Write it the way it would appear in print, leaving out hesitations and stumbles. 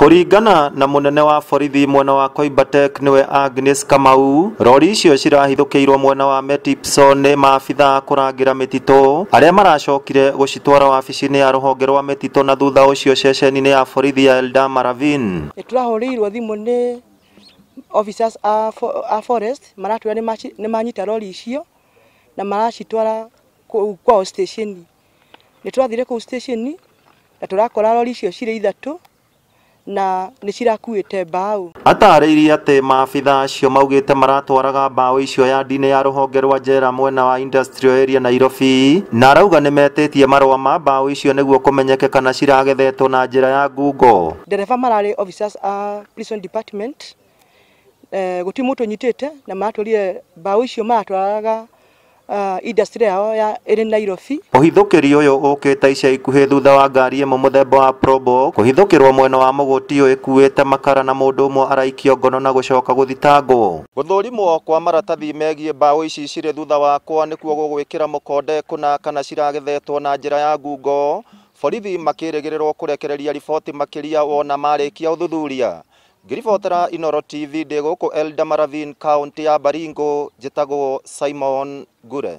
Kũringana na mũnene wa borithi mwena wa Koibatek nĩwe Agnes Kamau, rori icio cirahithũkĩirwo mwena wa Metipso nĩ maabitha kũrangĩra mĩtitũ arĩa maracokire gũcitwara wabici-inĩ ya rũhonge rwa mĩtitũ na thutha ũcio ceceni-inĩ ya borithi ya Eldama Ravine. Nĩtũrahũrĩirwo thimũ nĩ officers a forest maratwĩra nĩ manyita rori icio na maracitwara kũu kwao station. Nĩtũrathire kũu station na tũrakora rori icio cirĩ ithatũ na nĩ cirakuĩte mbaũ. Atarĩirie atĩ maabitha acio maugĩte maratwaraga mbaũ icio yandi-inĩ ya rũhonge rwa njera mwena wa Industrial Area Nairobi, na arauga nĩ metĩtie marũa ma mbaũ icio nĩguo kũmenyeke kana ciragethetwo na njĩra ya ngungo. Ndereba mararĩ officers a prison department, gũtirĩ mũndũ ũnyitĩte na maratwĩrire mbaũ icio maratwaraga industry yao ya ĩrĩ Nairobi. Ũhithũkĩri ũyũ ũkĩte ica ikuhĩ thutha wa ngari ĩmwe mũthemba wa Probox kũhithũkĩrwo mwena wa Mũgũtio ĩkuĩte makara na mũndũ ũmwe araikio ngono na gũcoka gũthitangwo. Gũthũrimwo kwa maratathi megiĩ mbaũ ici cirĩ thutha wakwa nĩkuo gũgwĩkĩra mũkonde kũna kana ciragethetwo na njĩra ya ngungo. Borithi makĩrĩgĩrĩrwo kũrekereria riboti makĩria wona marĩkia ũthuthuria. Ngĩribotera Inooro TV ndĩ gũkũ Eldama Ravine, kaũntĩ ya Baringo, njĩtagwo Simon Ngure.